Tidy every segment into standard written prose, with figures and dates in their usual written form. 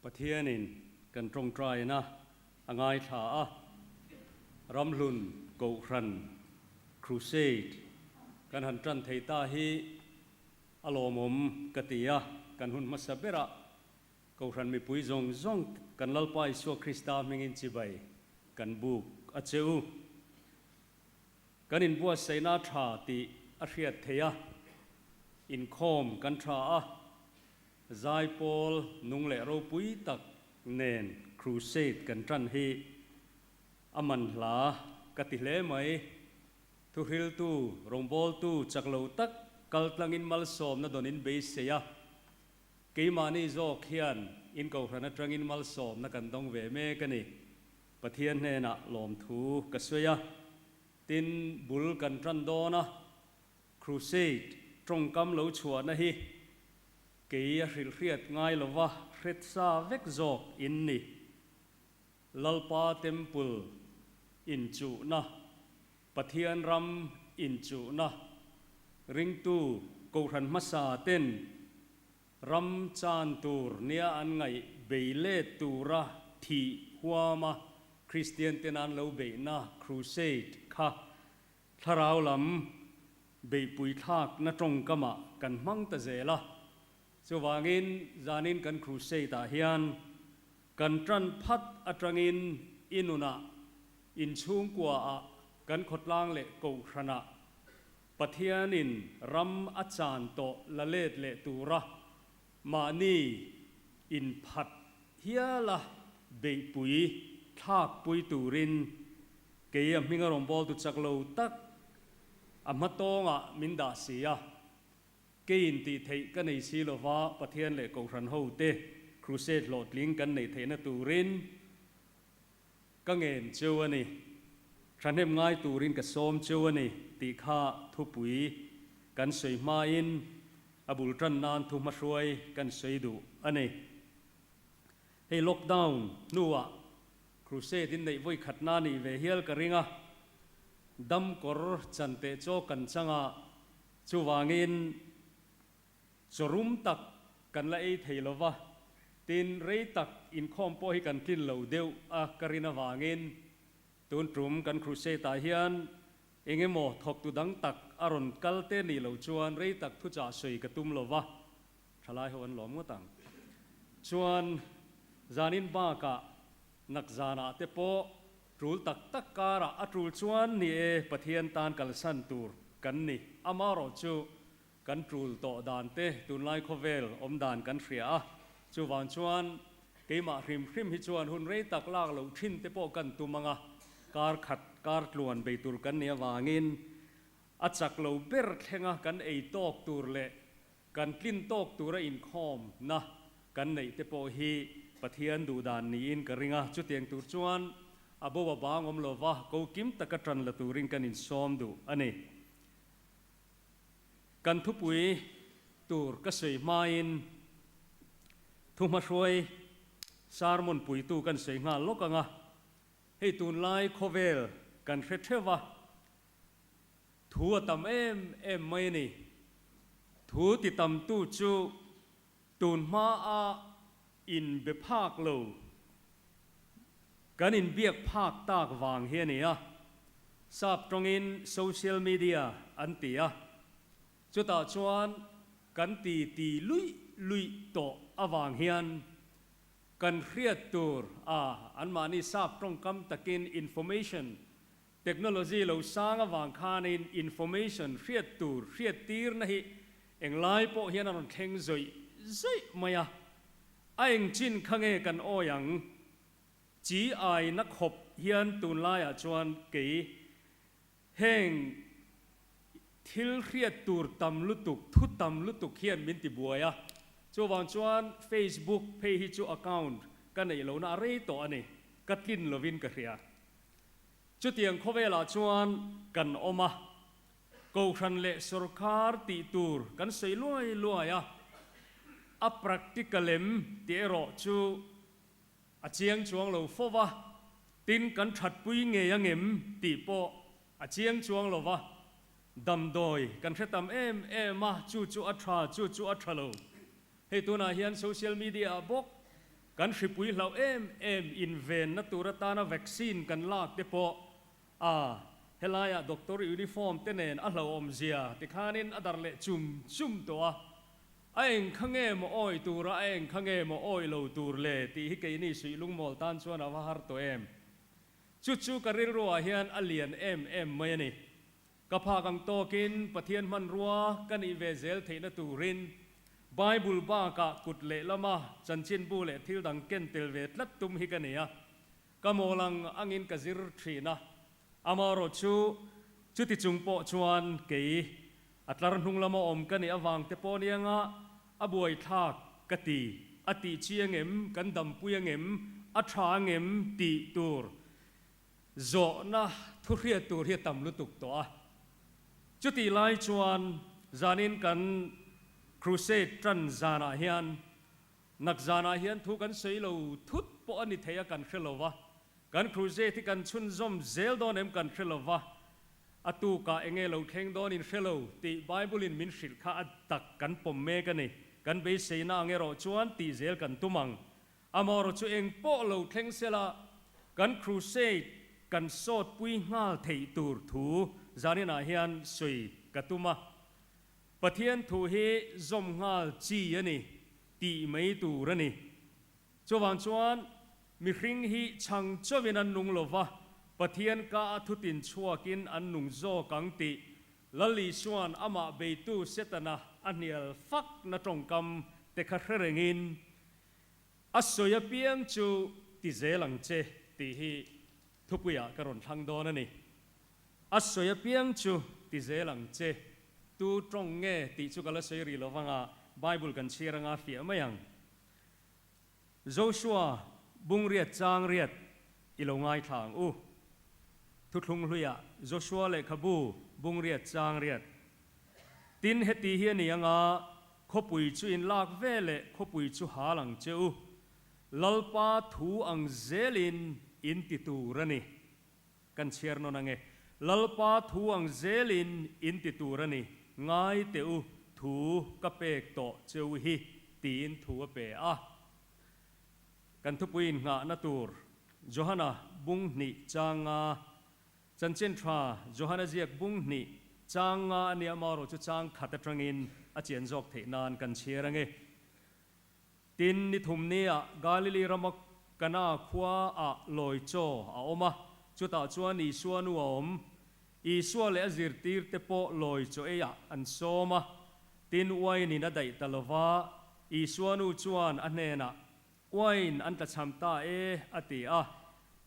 Pathianin kan tawngtaina a ngaithla a, Ramhlun Kohhran Crusade kan han tan thei ta hi a lawmawm ka ti a, kan hun hmasa berah Kohhran mipui zawng zawng kan Lalpa Isua Krista hmingin chibai kan buk a che u. Kan inbuatsaihna a tha tih a hriat theih a, inkhawm kan tha a, zaipawl nung leh ropui tak nen crusade kan tan hi a man hla ka ti hle mai. Thuhriltu, rawngbawltu chak lo tak kaltlangin malsawmna dawn in beisei a, keimahni zawk hian in kohhran atangin malsawmna kan dawng ve mek a ni. Pathian hnenah lawmthu ka sawi a, tin bul kan tan dawn a, Crusade tawngkam lo chhuahna hi kei a hrilhhriat ngai lova hret sa vek zawk in ni. Lalpa Temple inchuhna, Pathian ram inchuhna, ringtu Kohhran hmasa ten Ram chan tur nia an ngaih bei let tura thih huama Kristian ten an lo beihna crusade kha thlarau lam beihpui thlakna tawngkamah kan hmang ta zel a. Chuvangin zanin kan crusade ah hian kan tan phat atangin i nunah, inchhungkua ah, kan khawtlang leh kohhranah Pathianin ram a chan tawh la let leh tura mahni inphat hiala beihpui thlakpui turin kei a hminga rawngbawltu chak lo tak a hmatawngah min dah si a, keiin tih theih ka nei si lova Pathian leh Kohhran hote crusade hlawhtling kan neih theihna turin Ka ngen cheu a ni. Thahnem ngai turin ka sawm cheu a ni tih kha thupui kan sawi hmain a bul tan nan thu hmahruai kan sawi duh a ni. Hei lockdown hnuah crusade in neih vawi khatna nih ve hial ka ring a, dam kawr chan teh chaw kan chang a, chuvangin Chaw rum tak kan la ei thei lo va, tin rei tak inkhawm pawh hi kan tlin lo deuh a ka rin avangin tun tum kan crusade ah hian eng emaw thawktu dang tak a rawn kal te nih loh chuan rei tak thuchah sawi ka tum lo va, thalai ho an lawm ngawt ang. Chuan zanin bakah nak zanah te pawh tul tak tak karah a tul chuan ni e Pathian tan kalsan tur kan ni amarawhchu Kan tul tawh dan te tunlai khawvel awm dan kan hria a, chuvang chuan keimah hrim hrim hi chuan hun rei tak lak loh thin te pawh kan tum ang a, kar khat kar tluan bei tur kan nih avangin a chak lo ber thlenga kan ei tawk tur leh kan tlin tawk tura inkhawmna kan neih te pawh hi Pathian duh dan niin ka ring a, chutiang tur chuan a bo a bang awm lova ko kim taka tan la turin kan insawm duh a ni. Kan thupui tur ka sawi hmain thuhmahruai sermon puitu kan sawi nghal lawk ang a, hei tunlai khawvel kan hre theuh a, thu a tam em em mai a ni. Thu ti tamtu chu tun hmaa inbe phak lo, kan inbiak phak tak vang hi a ni a, sap tawngin social media an ti a, chutah chuan kan ti ti luih luih tawh avang hian kan hriat tur a anmahni sap tawngkam takin information technology lo sang avang khanin information hriat tur hriat tirna hi englai pawh hian a rawn thleng zawih zawih mai a. A eng chin kha nge kan awi ang? Chi ai na khawp hian tunlaiah chuan kei heng thil hriat tur tam lutuk, thu tam lutuk hian min ti buai a. Chuvang chuan Facebook phei hi chu account ka neih lohna a rei tawh a ni, ka tlin lovin ka hria. Chutiang khawvelah chuan kan awm a. Kohhran leh sawrkar tih tur kan sawi luai luai a, a practical em tih erawh chu a chiang chuang lo fo va, tin kan thatpui ngei ang em tih pawh a chiang chuang lo va, damdawi kan hre tam em em a, chu chu a tha, chu chu a tha lo. Hei tunah hian social media ah bawk. Kan hripui hlauh em em invenna tur atana vaccine kan lak te pawh a helaiah doctor uniform te nen a hlauhawm zia tikhanin a darh leh chum chum tawh a. A eng kha nge maw awi tura a eng kha nge maw awi lo tur le tih hi keini suih lungmawl tan chuan a va har tawh em. Chu chu ka rilruah hian a lian em em mai a ni. Ka phak ang tawkin Pathian hmanrua ka nih ve zel theihna turin Bible bakah kut lehlama chanchinbu leh thil dang ken tel ve tlat tum hi ka nei a, ka mawl ang angin ka zir thin a. Amaherawhchu, chuti chung pawh chuan kei a tlar hnung lama awm ka nih avang te pawh nianga a buaithlak ka ti, a tih chi angem, kan dampui angem, a tha angem tih tur Zawhna thu hriat tur hi a tam lutuk tawh a. Chutih lai chuan zanin kan Crusade tan zanah hian nak zanah hian thu kan sawi lo thut pawh a ni thei a kan hre lo va. Kan Crusade hi kan chhunzawm zel dawn em kan hre lo va. A tukah eng nge lo thleng dawn in hre lo tih Bible in min hrilh kha a tak kan pawm mek a ni. Kan beiseina ang erawh chuan tih zel kan tum ang. Amaherawh chu eng pawh lo thleng sela, kan crusade kan sawtpui nghal theih tur thu zaninah hian sawi ka tum a. Pathian thu hi zawm nghal chi a ni tih mai tur a ni. Chuvang chuan mihring hi chhang chauhin an nung lova, Pathian ka a thutin chhuakin an nung zawk ang tih Lal Isua'n amah beitu Setana a hnial fakna tawngkam te kha hre rengin, A sawi apiang chu ti zel ang che tih hi thupuiah ka rawn thlang dawn a ni. A sawi apiang chu ti zel ang che, tu tawng nge tih chu ka la sawi rih lo vanga Bible kan chhiar anga fiah mai ang. Joshua bungriat chang riat i lo ngaithla ang u. Thuthlung hluiah Joshua lehkhabu bungriat chang riat. Tin heti hi a ni anga Khawpui chu in lak ve leh khawpui chu hal ang che u. Lalpa thu ang zelin in ti tur a ni. Kan chhiar nawn ange. Lalpa thu ang zelin in ti tur a ni. Ngai teh u, thu ka pek tawh che u hi, tiin thu a pe a. Kan thupui innghahna tur Johana bung hnih changa Chanchin tha Johana ziak bung hnih chang nga a nia marawh chu chang khat atangin a chian zawk theih nan kan chhiar ange. Tin, ni thum nia Galili rama Kana khua ah lawi chaw a awm a, chutah chuan Isua nu a awm. Isua leh a zirtir te pawh lawi chaw ei ah an sawm a, tin uain in a daih ta lova, Isua nu chuan a hnenah, Uain an tlachham ta e, a ti a.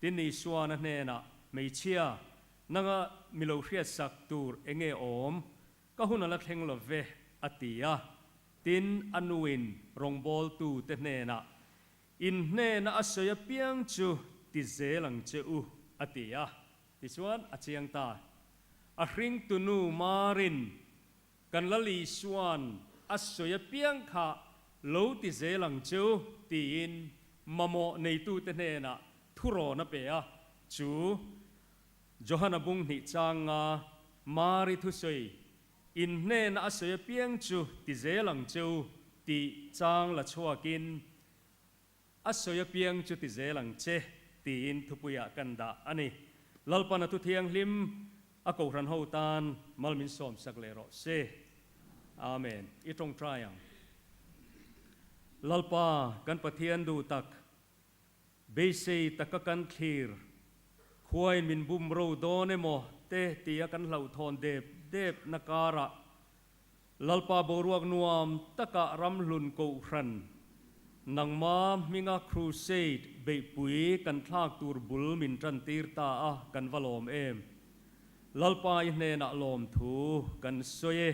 Tin Isuan a hnenah, Hmeichhia, nanga mi lo hriatsak tur enge awm? Ka hun a la thleng lo ve, a ti a. Tin, a nuin rawngbawltute hnenah, In hnena a sawi apiang chu ti zel ang che u, a ti a. Tichuan, a chiang ta. A hringtunu Marin Kan Lal Isua'n a sawi apiang kha lo ti zel ang chu tiin mamawh neitute hnenah thurawn a pe a, chu Johana bung hnih changa Mari thusawi, In hnena a sawi apiang chu ti zel ang cheu tih chang la chhuakin A sawi apiang chu ti zel ang che, tiin thupuiah kan dah a ni. Lalpan a thu thianghlim a kohhran ho tan mal min sawmsak leh rawh se. Amen. I tawngtai ang. Lalpa, kan Pathian duh tak, beisei taka kan thlir, khuain min bum ro dawn emaw te tia kan hlauhthawn dep dep na karah, Lalpa boruak nuam takah ramhlun kohhran, nangma hminga crusade beihpui kan thlak tur bul min tan tir ta a, kan va lawm em? Lalpa i hnenah lawmthu kan sawi e.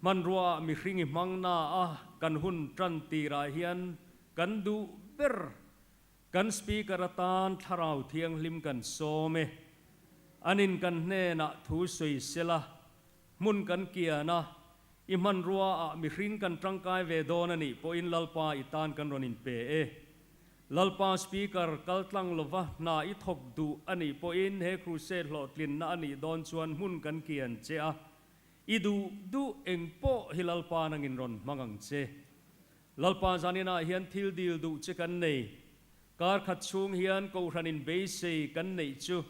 Hmanruaah mihring i hmang na a, kan hun tan tirah hian kan duh ber Kan Speaker atan Thlarau Thianghlim kan sawm e. Anin kan hnenah thu sawi sela, hmun kan kian a, i hmanrua ah mihring kan tangkai ve dawn a nih pawhin Lalpa i tan kan rawn inpe e. Lalpa Speaker kal tlang lova hna i thawk duh a nih pawhin he crusade hlawhtlinna a nih dawn chuan hmun kan kian che a, i duh duh eng pawh hi Lalpa nangin rawn hmang ang che. Lalpa zaninah hian thil dil duh che kan nei. Kar khat chhung hian Kohhranin beisei kan neih chu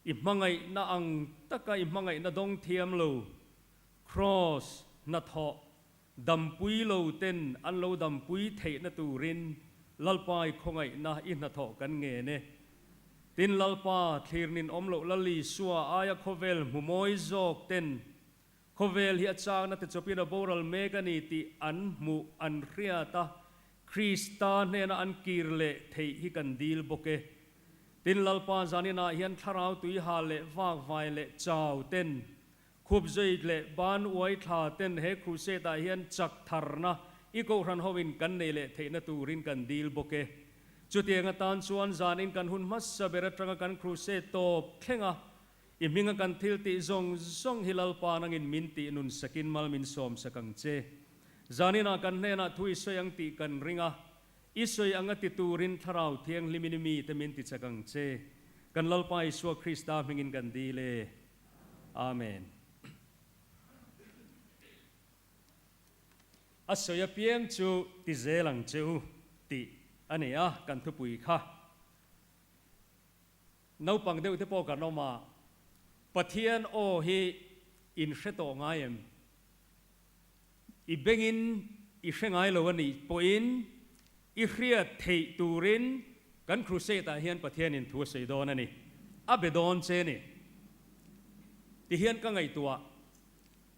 i hmangaihna ang taka i hmangaihna dawng thiam lo, Kraws hnathawh dampui lo ten an lo dampui theihna turin Lalpa i khawngaihna i hnathawh kan ngen e. Tin, Lalpa thlirnin awm loh Lal Isua aia khawvel hmu mawi zawk ten Khawvel hi a chakna te chawpin a boral mek a ni tih an hmuh an hriat a, Krista hnena an kir leh theih hi kan dil bawk e. Tin, Lalpa zaninah hian thlarau tuiha leh vakvai leh chau ten, khupzeit leh ban uai thla ten he crusade ah hian chak tharna i kohhran hoin kan nei leh theihna turin kan dil bawk e. Chutiang atan chuan zanin kan hun hmasa ber atanga kan crusade tawp thleng a, I hminga kan thil tih zawng zawng hi Lalpa nangin min tih nun sakin mal min sawm sak ang che. Zaninah kan hnenah thu i sawi ang tih kan ring a, i sawi anga ti turin Thlarau Thianghlimin i mite min ti chak ang che. Kan Lalpa Isua Krista hmingin kan dil e. Amen. A sawi apiang chu ti zel ang che u tih a ni a, kan thupui kha. Naupang deuh te pawh kan awm a, Pathian aw hi in hre tawh ngai em? I bengin i hre ngai lo a nih pawhin i hriat theih turin kan crusade ah hian Pathianin thu a sawi dawn a ni. A be dawn che ni. Tihian ka ngaihtuah,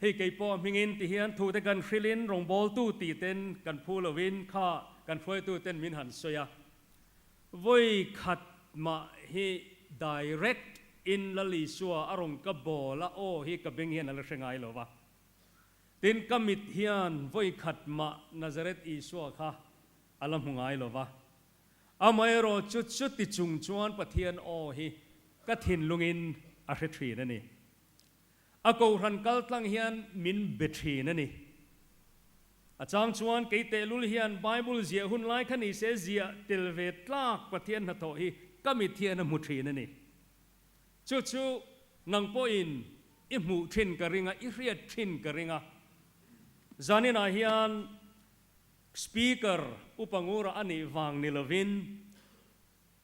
hei kei pawh hmingin tihian thu te kan hrilhin rawngbawltu tih ten kan phu lovin kha kan hruaitu ten min han sawi a. Vawi khat mah hi direct in Lal Isua a rawn ka bawl a aw hi ka beng hian a la hre ngai lo va. Tin, ka mit hian vawi khat mah Nazareth Isua kha a la hmu ngai lo va. Amaherawh chu chuti chung chuan Pathian aw hi ka thinlungin a hre thin a ni. A kohhran kal tlang hian min be thin a ni. A chang chuan kei tehlul hian Bible ziah hun lai kha ni se ziah tel ve tlak Pathian hnathawh hi ka mit hian a hmu thin a ni. Chu chu nang pawhin i hmuh thin ka ring a, i hriat thin ka ring a. Zaninah hian Speaker Upa Ngura a nih vang ni lovin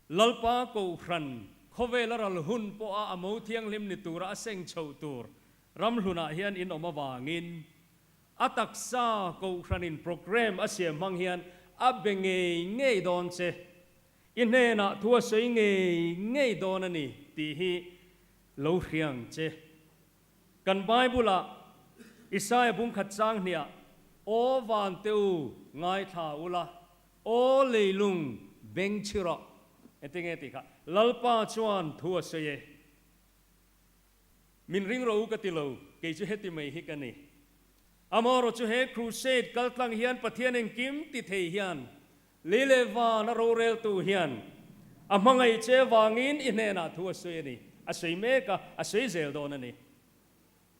Lalpa Kohhran khawvel a ral hun pawha a mo thianghlim ni tura a seng chhoh tur ramhlunah hian in awm avangin a taksa Kohhranin programme a siam hmang hian a be ngei ngei dawn che. I hnenah thu a sawi ngei ngei dawn a ni tih hi lo hriang che. Kan Bible-ah Isaia bungkhat chang hniah, Aw van te u, ngaithla ula, Aw leilung beng chhi rawh. Engtin nge tih kha? Lalpa chuan thu a sawi e. Min ring rawh u ka ti lo, kei chu heti mai hi ka ni. Amaherawh chu he crusade kal tlang hian Pathian engkim ti thei hian lei leh van a roreltu hian a hmangaih che vangin i hnenah thu a sawi a ni. A sawi mek a, a sawi zel dawn a ni.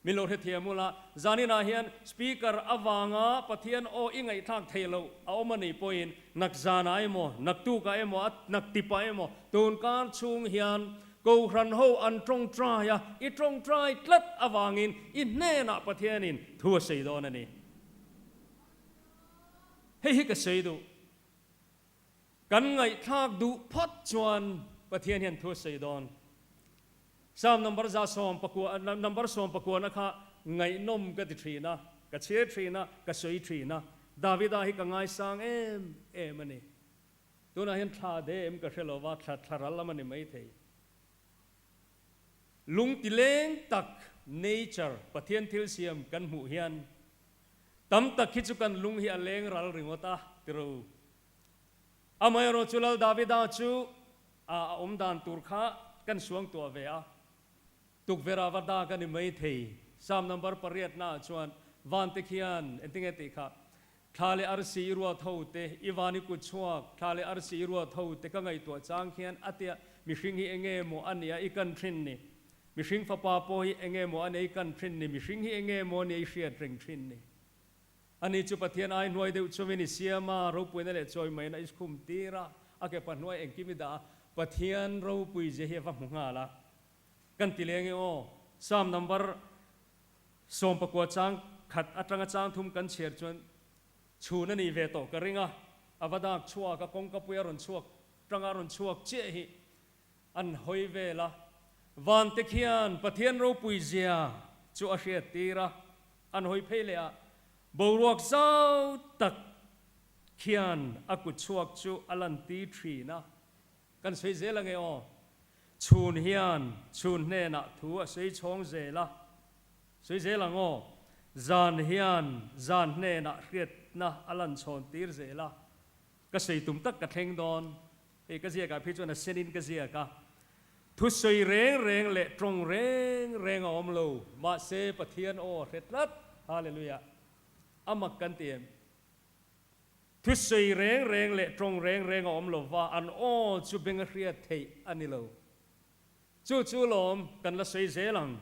Min lo hrethiam ula, zaninah hian Speaker avanga Pathian aw i ngaihthlak theih loh a awm a nih pawhin nak zanah emaw, nak tukah emaw, a nak tipah emaw tunkar chhung hian Kohhran ho an tawngtai a, i tawngtai tlat avangin i hnenah Pathianin thu a sawi dawn a ni. Hei hi ka sawi duh. Kan ngaihthlak duh phawt chuan Pathian hian thu a sawi dawn. Psalm number 110, number 19 kha ngaihnawm ka ti thin a, ka chhiar thin a, ka sawi thin a. Davida hi ka ngaisang em em a ni. Tunah hian thla de em ka hre lo va, thla thla ral lam a ni maithei. Lung ti leng tak nature, Pathian thil siam kan hmuh hian tam tak hi chu kan lung hi a leng ral ringawt a, ti ro. Amaherawh chu Lal Davida chu a awm dan tur kha kan suang tuah ve a, tukverh ah va dak a ni mai thei. Psalm number pariat na ah chuan vante khian engtinge tih kha, Thla leh arsi i ruat ho te, i van i kut chhuak, thla leh arsi i ruat ho te ka ngaihtuah chang khian a tia mihring hi enge maw a nia i kan thin ni, mihring fapa pawh hi enge maw a nia i kan thin ni, mihring hi enge maw a nia i hriat reng thin ni. Ani chu Pathian ai hnuai deuh chungin i siam a, ropuina leh chawimaina i khum tir a, a ke pahnuai engkim i dah a, Pathian ropui zia hi a va hmu nghal a. Kan ti leng e aw, Psalm number 14 chang khat atanga chang thum kan chhiar chuan. Chhun a nih ve tawh ka ring a, a va dak chhuak a, kawngkapui a rawn chhuak tanga a rawn chhuak chiah hi an hawi vel a. Vante khian Pathian ropui zia chu a hriat tir a, an hawi phei leh a, boruak zau tak khian a kut chhuak chu a lan tir thin a. Kan sawi zel ange aw. Chhun hian chhun hnenah thu a sawi chhawng zel a, sawi zel ang aw. Zan hian zan hnenah hriatna a lan chhawn tir zel a. Ka sawi tum tak ka thleng dawn. Hei ka ziakah phei chuan a senin ka ziak a. Thusawi reng reng leh tawng reng reng a awm lo. Mahse Pathian aw a hre tlat. Hallelujah. A mak kan ti em? Thusawi reng reng leh tawng reng reng a awm lo va, an aw chu beng a hriat theih a ni lo. Chu chu lawm kan la sawi zel ang.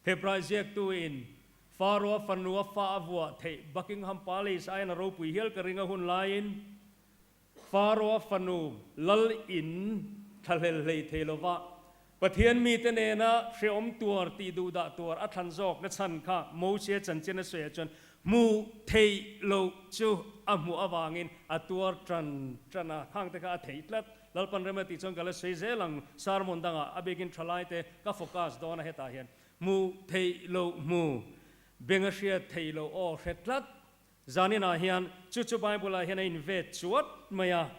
Hebrai ziaktuin Pharaoh-a fanua fa a vuah theih Buckingham Palace aiin a ropui hial ka ring a hun laiin Pharaoh-a fanu lal in thlahlel hlei thei lo va, Pathian mite nena hrehawm tuar tih duhdah tuar a thlan zawk na chhan kha Mosia chanchin a sawiah chuan hmuh theih loh chu a hmuh avangin a tuar tan tan a, khang te kha a theih tlat. Lalpan rem a tih chuan ka la sawi zel ang, sermon dangah a bikin thalaite ka focus dawn a hetah hian hmuh theih loh hmu, beng a hriat theih loh aw hre tlat. Zaninah hian chu chu Bible ah hian a invet chuat mai a,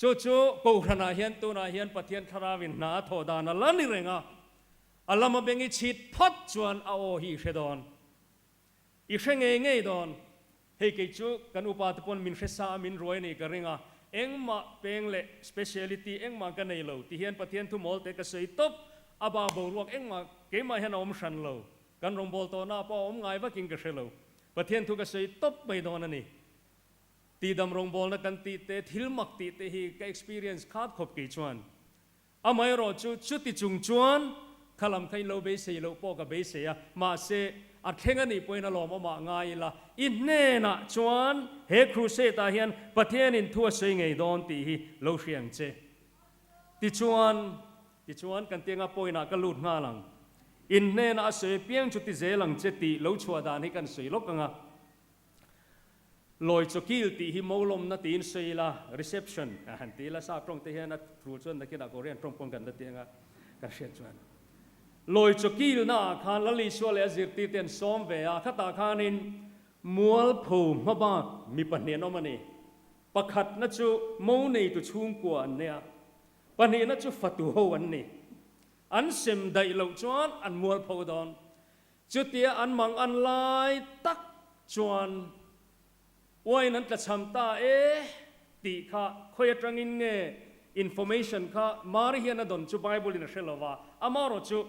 Chu chu Kohhranah hian tunah hian Pathian Thlarauin hna a thawh dan a la ni reng a, a lama beng i chhit phawt chuan a aw hi i hre dawn. I hre ngei ngei dawn. Hei kei chu kan upa te pawn min hre sa a min ruai a nih ka ring a, engmah peng leh speciality engmah ka nei lo ti hian Pathian thu mawl te ka sawi tawp, a bak boruak engmah keimah hian a awm hran lo. Kan rawngbâwl tawhna pawh a awm ngai vakin ka hre lo. Pathian thu ka sawi tawp mai dawn a ni. Tihdam rawngbawlna kan tih te, thil mak tih te hi ka experience khat khawp kei chuan. Amaherawh chu chuti chung chuan kha lam kha in lo beisei loh pawh ka beisei a, mahse a thleng a nih pawhin a lawmawmah ngai ila, i hnenah chuan he crusade ah hian Pathianin thu a sawi ngei dawn tih hi lo hria ang che. Tichuan, tichuan kan tianga point ah ka lut nghal ang. In hnenah a sawi apiang chu ti zel ang che tih lo chhuah dan hi kan sawi lawk ang a. Lawi chawkil tih hi molawmna tiin sawi ila, reception a han ti ila, sap tawng te hian a thu chuan nakinah Korean tawng pawn kan la ti anga kan hriat chuan. Lawi chawkilna ah khan Lal Isua leh a zirtir te an sawm ve a, khatah khanin mualpho hmabak mi pahnih an awm a ni. Pakhatna chu mo neitu chhungkua an nia, pahnihna chu fatu ho an ni. An sem daih loh chuan an mualpho dawn. Chutia an mang an lai tak chuan uain an tlachham ta e tih kha khawi atangin nge information kha Mari hian a dawn chu Bible in a hre lova, amaherawh chu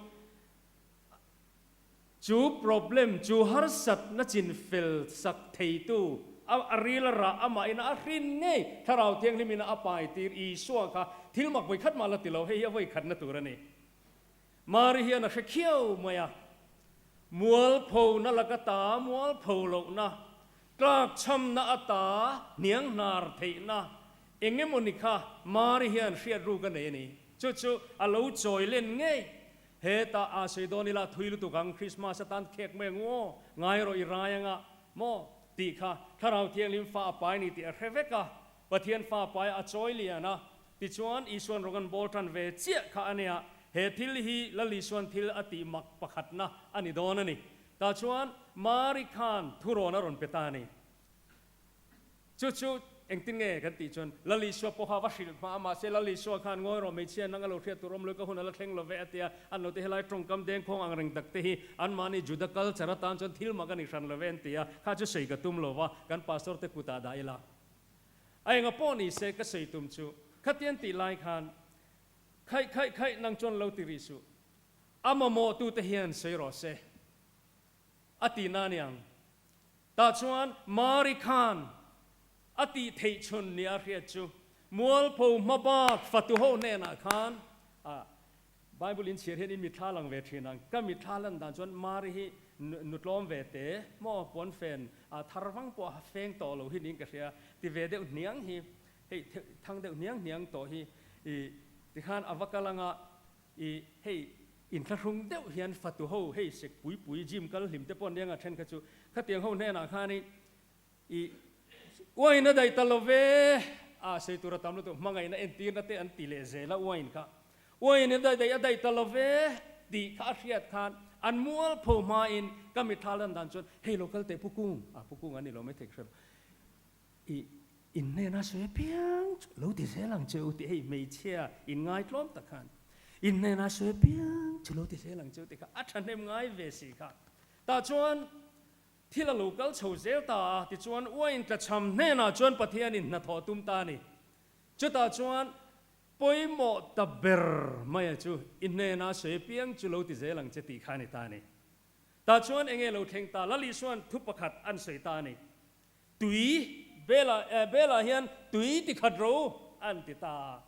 chu problem chu harsatna chinfel sak theitu a ril a rah amahin a hrin ngei Thlarau Thianghlim in a pai tir Isua kha thil mak vawikhat mah la ti lo, hei hi a vawikhatna tur a ni. Mari hian a hre khiau mai a, mualphona laka ta mualpho lohna, tlakchhamna ata hniang hnar theihna eng emawni kha Mari hian hriat ruk a nei a ni. Chu chu a lo chawi len ngei. Hetah aa sawi dawn ila thui lutuk ang, Christmas atan khek mai ang u aw, ngai rawh i rai anga maw tih kha Thlarau Thianghlim fa a pai ni tih a hre vek a, Pathian fa pai a chawi lian a, Tichuan, Isuan rawng an bawl tan ve chiah kha a nia, he thil hi Lal Isuan thil a tih mak pakhatna a ni dawn a ni. Tah chuan Mari khan thurawn a rawn pe ta a ni. Chu chu engtin nge kan tih chuan Lal Isua pawha va hrilh hma a, mahse Lal Isua khan ngawi rawh hmeichhia nang a lo hriat tur awm lo ka hun a la thleng lo ve a ti a, an lo ti helai tawngkam dengkhawng ang reng tak te hi anmahni Juda culture atan chuan thil mak a ni hran lo ve an ti a, kha chu sawi ka tum lo va, kan pastor te kutah dah ila. A enga pawh ni se ka sawi tum chu khatian tih lai khan khaih khaih khaih nang chuan lo ti rih suh, a mamawh tu te hian sawi rawh se a ti na aniang. Tah chuan Mari khan a tih theih chhun nia hriat chu mualpho hmabak fatu ho hnenah khan a Bible in chhiar hian in mitthla lang ve thin ang. Ka mitthla lan dan chuan Mari hi nu tlawm ve te maw puanfen a thar vang pawh a feng tawh lo hi niin ka hria. Ti ve deuh hniang hi hei thang deuh hniang hniang tawh hi i tikhan a va kal anga i hei inthlahrung deuh hian fatu ho hei sek pui pui gym kal hlim te pawh an nia nga then kha chu khatiang ho hnenah khan i i. Uain a daih ta lo ve, a sei tur a tam lutuk, hmangaihna entirna te an ti leh zel a uain kha. Uain a daih a daih ta lo ve tih kha a hriat khan an mualpho hmain ka mitthla lan dan chuan hei lo kal teh Pu Kung, a Pu Kung an ni lo mai thei ka hre lo, i in hnena sawi apiang chu lo ti zel ang che u tih hei hmeichhia in ngaitlawm tak khan in hnena sawi apiang chu lo ti zel ang che u tih kha a thahnem ngai ve si kha. Tah chuan Thil a lo kal chho zel ta a, tichuan uain tlachham hnenah chuan Pathianin hnathawh tum ta a ni. Chutah chuan pawimawh ta ber maia chu i hnena sawi apiang chu lo ti zel ang che tih kha a ni ta a ni. Tah chuan enge lo thleng ta? Lal Isua'n thu pakhat an sawi ta a ni. Tui belah eh belah hian tui ti khat ro an ti ta a.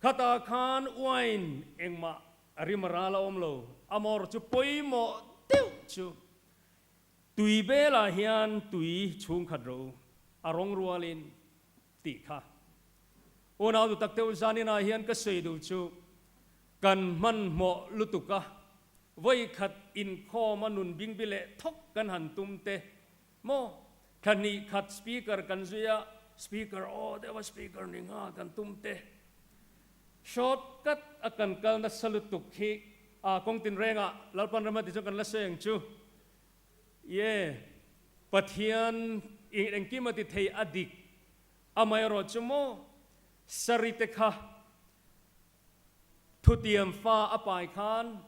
Khatah khan uain engmah a rim a ral a awm lo, amawr chu pawimawh deuh chu Tui belah hian tui chhungkhat ro a rawng rualin tih kha. Unau duh tak deuh zaninah hian ka sawi duh chu kan hmanhmawh lutuk a, vawikhat inkhawm a nun bingbi leh thawk kan han tum te maw? Thla hnih khat speaker kan zui a, speaker aw deuh a speaker ni nghal kan tum te. Short cut a kan kal nasa lutuk hi a kawng tinrengah Lalpan rama ti chuan kan la sawi ang chu. Ye, Pathian in engkim a ti thei a dik amaherawh chu maw Sari te kha thutiam fa a pai khan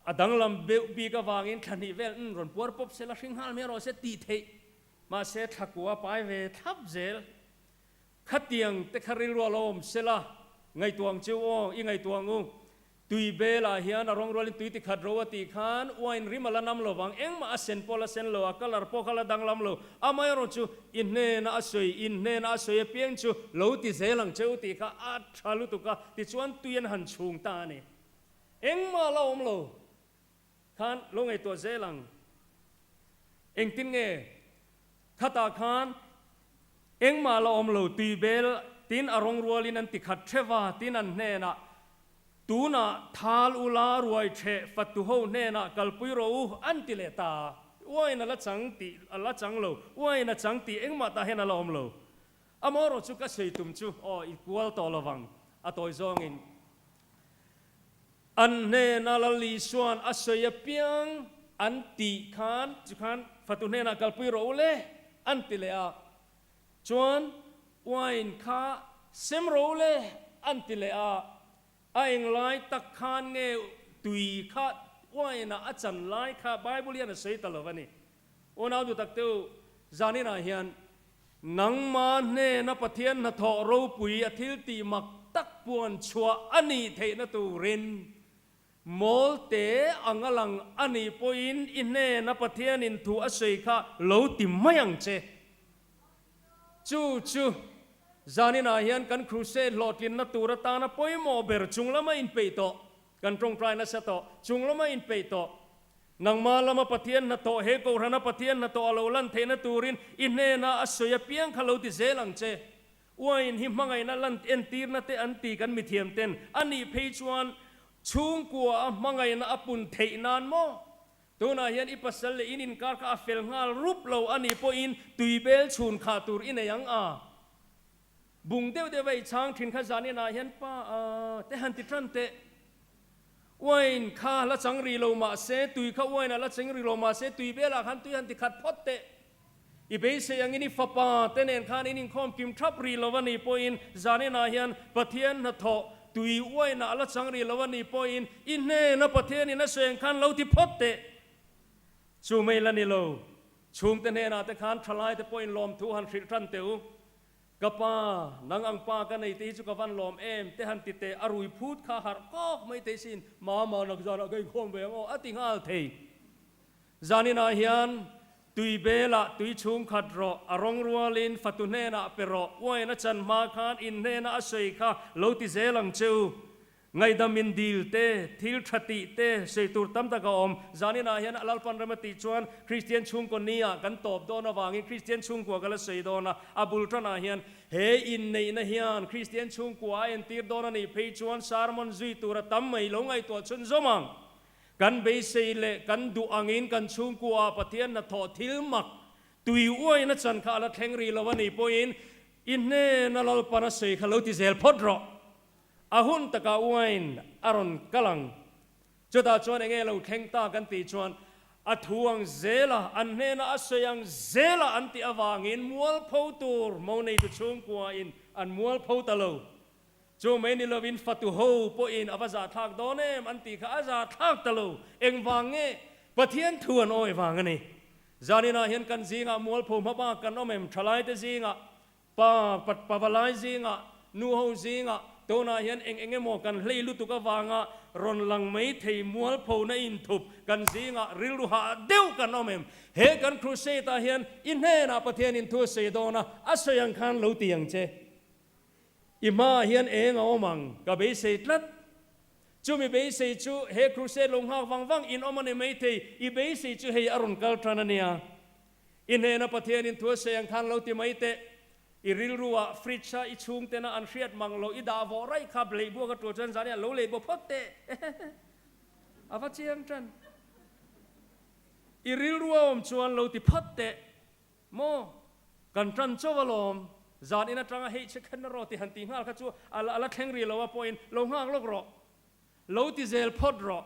a danglam beuh bik avangin thla hnih vel umm rawn puar pawp sela hring nghal mai erawh se tih theih mahse thla kua pai ve thlap zel khatiang te kha rilru a lo awm sela ngaihtuah ang chu aw i ngaihtuah ang u. Tui belah hian a rawng rualin tui tikhat ro a tih khan wine rim a la nam lo vang, engmah a sen pawh la sen lo, a colour pawh kha la danglam lo, amaherawh chu i hnena a sawi, in hnena a sawi apiang chu lo ti zel ang che u tih kha a tha lutuk a, tichuan tui an han chhung ta a ni. Engmah la awm lo khan lo ngaihtuah zel ang. Engtin nge khatah khan engmah la awm lo, tui bel tin a rawng rualin an tikhat theuh a, tin an hnenah Tunah thal ula ruai ṭheh fatu ho hnenah kalpui rawh u an ti leh ta. Uain a la chang tih a la chang lo, uain a chang tih engmah tah hian a la awm lo. Amaherawh chu ka sawi tum chu aw i kual tawh lo vang, a tawi zawngin. An hnena Lal Isua'n a sawi apiang an tih khan chu khan fatu hnenah kalpui rawh u le an ti leh a. Chuan wine kha sem ro le an ti leh a, a englai tak khan nge tui kha wine ah a chan lai kha Bible hian a sawi ta lo a ni. Unau duh tak te u, zaninah hian nangma hnena Pathian hnathawh ropui a thil tih mak tak puan chhuah a nih theihna turin Mawlte ang a lang a nih pawhin i hnena Pathianin thu a sawi kha lo ti mai ang che. Chu chu zaninah hian kan crusade hlawhtlinna tur atana pawimawh ber chung lama inpeih tawh, kan tawngtai nasa tawh, chung lama inpeih tawh. Nangmah lama Pathian hnathawh, he Kohhrana Pathian hnathawh a lo lan theihna turin i hnena a sawi apiang kha lo ti zel ang che. Uain hi hmangaihna lan entirna te an ti kan mithiam ten a nih phei chuan chhungkua a hmangaihna a pun theih nan maw? Tunah hian i pasal leh in inkar kha a fel nghal rup lo a nih pawhin tuibel chhun khah tur i nei ang a. Bung deuh deuh a i chhang thin kha zaninah hian pa a te han ti tan teh. Uain kha la chang rih lo mahse tui kha uain a la cheng rih lo mahse tuibelah khan tui han ti khat phawt teh. I beisei angin i fapa te nen khan in inkhawm kim thap rih lo a nih pawhin zaninah hian Pathian hnathawh tui uainah a la chang rih lo a nih pawhin i hnena Pathianin a sawi ang khan lo ti phawt teh. Chu mai la ni lo, chhungte hnenah te khan thalai te pawhin lawmthu han hrilh tan teh u. Ka pa, nang ang pa ka nei te hi chu ka van lawm em te han ti teh, a rui phut kha harh kawk mai thei sin, mama nak zanah ka inkhawm ve ang aw a ti nghal thei. Zaninah hian tui belah tui chhung khat rawh, a rawng rualin fatu hnenah pe rawh, uain a chan hma khan in hnena a sawi kha lo ti zel ang che u. Ngaihdam in dil te, thil tha tih te, sawi tur tam tak a awm. Zaninah hian a Lalpan rem a tih chuan Kristian chhungkaw ni ah kan tawp dawn avangin Kristian chhungkua ka la sawi dawn a, a bul tanah hian he inneihna hian Kristian chhungkua a entir dawn a nih phei chuan sermon zui tur a tam mai lo ngaihtuah chhunzawm ang. Kan beisei leh kan duh angin kan chhungkuaah Pathian hnathawh thil mak, Tui uaina chan kha a la thleng rih lo a nih pawhin i hnena Lalpan a sawi kha lo ti zel phawt rawh. A hun takah uain a rawn kal ang. Chutah chuan enge lo thleng ta kan tih chuan a thu ang zela an hnena a sawi ang zela an tih avangin mualpho tur mo neitu chhungkuain an mualpho ta lo. Chu mai ni lovin fatu ho pawhin a va zahthlak dawn em an tih kha a zahthlak ta lo. Engvang nge? Pathian thu an awi vang a ni. Zaninah hian kan zingah mualpho hma bak kan awm em? Thalaite zingah, pa pavalai zingah, nu ho zingah tunah hian eng eng emaw kan hlei lutuk avanga rawn lang mai thei mualphona inthup kan zingah rilru hah deuh kan awm em? He kan crusade-ah hian i hnenah Pathianin thu a sawi dawn a, a sawi ang khan lo ti ang che. I hmaah hian eng a awm ang? Ka beisei tlat. Chumi beisei chu he crusade lo nghak vang vang in awm a ni maithei, i beisei chu hei a rawn kal tan a nia. I hnena Pathianin thu a sawi ang khan lo ti mai teh. I rilruah fridge a i chhungtena an hriat mang lo i dah vawh raih kha bleih buak a tul chuan zan hian lo lei baw phawt teh. A va chiang tan. I rilrua awm chuan lo ti phawt teh. Maw? Kan tan chauh alawm. Zan in atanga hei che khen rawh ti han tih nghal kha chu a la thleng rih lo a pawhin lo nghak lawk rawh. Lo ti zel phawt rawh.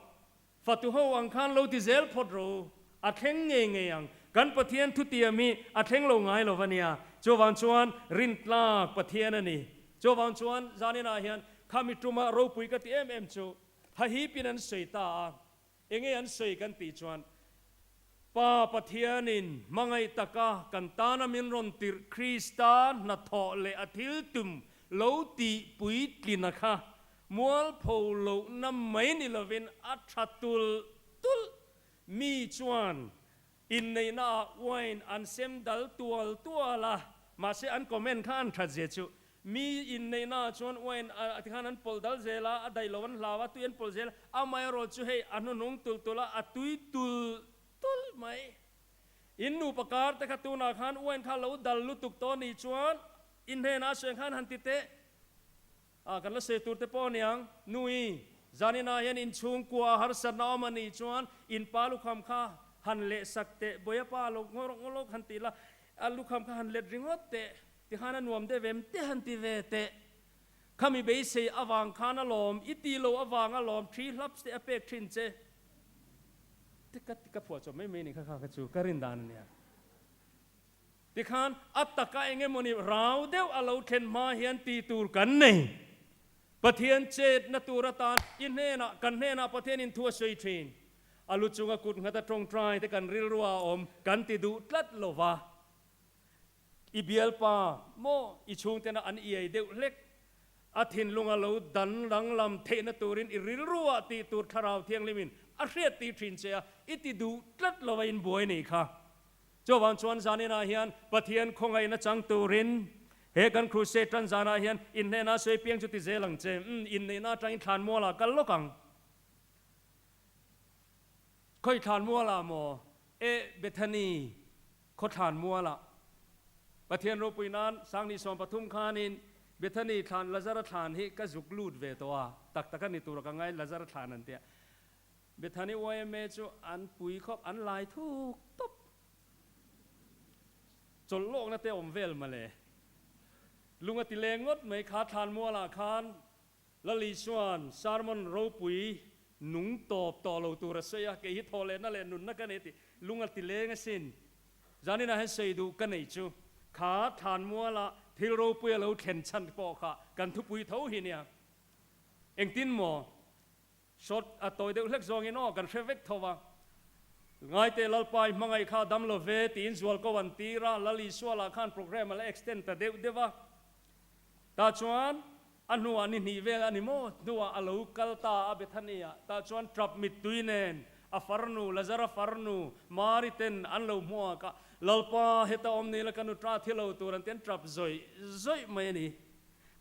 Fatu ho ang khan lo ti zel phawt rawh u. A thleng ngei ngei ang. Kan Pathian thutiam hi a thleng lo ngai lo va nia. Chuvang chuan rintlak Pathian a ni. Chuvang chuan zan inah hian khami tuma ropui ka ti em em chu hahipin an sawi ta a. Enge an sawi kan tih chuan, Pa Pathianin hmangaih taka kan tana min rawn tirh Krista hnathawh leh a thil tum lo tih puitlina kha mualpho lohna mai ni lovin a tha tulh tulh. Mi chuan inneihnaah wine an sem dal tual tual a, mahse an comment kha an that zia chu Mi inneihnaah chuan wine a tikhan an pawlh dal zel a, a daih lo an hlau a, tui an pawlh zel a, amaherawh chu hei a hnuhnung tulh tulh a, a tui tulh tulh mai. In nupa kar te kha tunah khan wine kha lo dal lutuk tawh nih chuan in hnenah a sawi khan han ti teh a, kan la sawi tur te pawh aniang, Nui, zaninah hian in chhungkua a harsatna awm a nih chuan in pa lukham kha han lehsak teh, Bawiapa lo ngawrh ngawlawk han ti la, a lukham kha han let ringawt teh. Tikhan a nuam deuh em te han ti ve teh. Khami beisei avang khan a lawm, i ti lo avang a lawm thi hlaps te a pek thin che. Te ka ka phuah chawp mai mai ni kha kha kha chu ka rin dan a nia. Tikhan a taka eng emawni rau deuh a lo thlen hma hian ti tur kan nei. Pathian chetna tur atan i hnenah kan hnenah Pathianin thu a sawi thin. A lu chunga kut nghat a tawngtai te kan rilrua a awm kan ti duh tlat lova. I bialpa maw i chhungtena an iai deuh hlek? A thinlunga lo dan danglam theihna turin i rilruah tih tur Thlarau Thianghlimin a hriat tih thin che a, i ti duh tlat lo a inbuai nei kha. Chuvang chuan zaninah hian Pathian khawngaihna chang turin he kan crusade tan zanah hian inhnehna sawi piang chu ti zel ang che. Umm, inneihna atangin thlanmualah kal lawk ang. Khawi thlanmualah maw? E, Bethany. Khawthlan mualah Pathian ropui nan Sangni 13 khanin Bethany thlan Lazara thlan hi ka zuk lut ve tawh a, tak tak a ni tura ka ngai Lazara thlan an tia. Bethany yma chu an pui khawp an lai thuk tawp. Chawlh lawkna te awm vel mawle. Lung a ti leng ngawt mai kha thlan mualah khan Lal Isua'n sermon ropui nung tawp tawh lo tur a sawi a, kei hi thawhlehna leh nunna ka nei tih lung a ti leng asin. Zaninah hian sawi duh ka nei chu kha thlanmuala thil ropui a lo thlen chhan pawh kha kan thupui tho hi nia. Engtin maw? Short a tawi deuh hlek zawngin aw kan hre vek tho a. Ngaite Lalpa i hmangaih kha dam lo ve tiin zualko an tir a, Lal Isua lah khan program a la extend ta deuh deuh a. Tah chuan a hnuah ni hnih vel a ni maw hnuah a lo kal ta a Bethany-ah. Tah chuan tap mittui nen a farnu Lazara farnu Mari ten an lo hmuak a, Lalpa heta awm ni la ka nu ta thi lo tur an ti an tap zawih zawih mai a ni.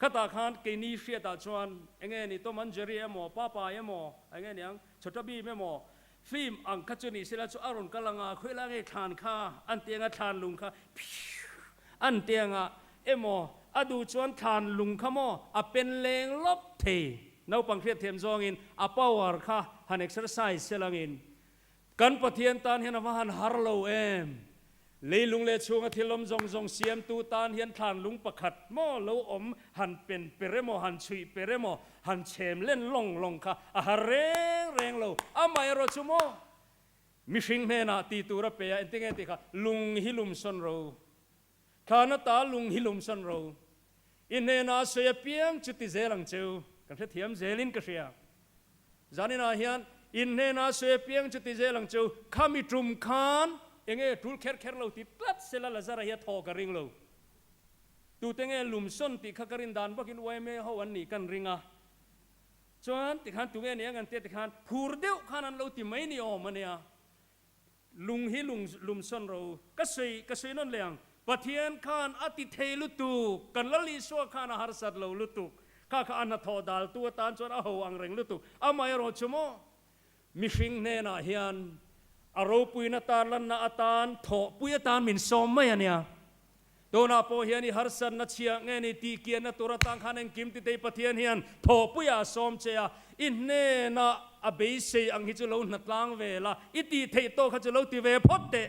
Khatah khan keini hriatah chuan enge ni Tom and Jerry emaw Popeye emaw enge niang Chhota Bheem emaw film ang kha chu ni sela chu a rawn kal anga khawilai nge thlan kha an ti anga thlan lung kha phiuh an ti anga emaw a duh chuan thlan lung kha maw a pen leng lawp thei naupang hriatthiam zawngin a power kha han exercise selangin Kan Pathian tan hian a va han har lo em? Leilung leh chhunga thil awm zawng zawng siamtu tan hian thlan lung pakhat maw lo awm han pen per emaw, han chhuih per emaw, han chhem len lawng lawng kha a har reng reng lo. Amaherawh chu maw mihring hnenah ti tur a pe a, engtin nge tih kha lung hi lum sawn ro, thlan ata lung hi lum sawn ro, i hnenah a sawi apiang chu ti zel ang cheu, kan hrethiam zelin ka hria. Zaninah hian in hnenah sawi apiang chu ti zel ang cheu, khami tum khan enge tul kher kher lo ti tlat sela Lazara hi a thaw ka ring lo. Tute nge lumsawn tih kha ka rin dan bakin yma ho an nih kan ring a. Chuan tikhan tunge ni ang an tia tikhan phur deuh khan an lo ti mai ni awm a nia. Lung hi lung lumsawn ro. Ka sawi ka sawi nawn leh ang. Pathian khan a ti thei lutuk, kan Lal Isua khan a harsat lo lutuk. Kha kha a hnathawh daltu atan chuan a ho ang reng lutuk. Amaherawh chu maw, mihring hnenah hian a ropuina tarlanna atan thawhpui atan min sawm mai a nia. Tunah pawh hian i harsatna chhia nge ni tih kianna tur atan khan engkim ti tei Pathian hian thawhpuiah a sawm che a, i hnenah a beisei ang hi chu lo hnatlang ve la, i tih theih tawk kha chu lo ti ve phawt teh.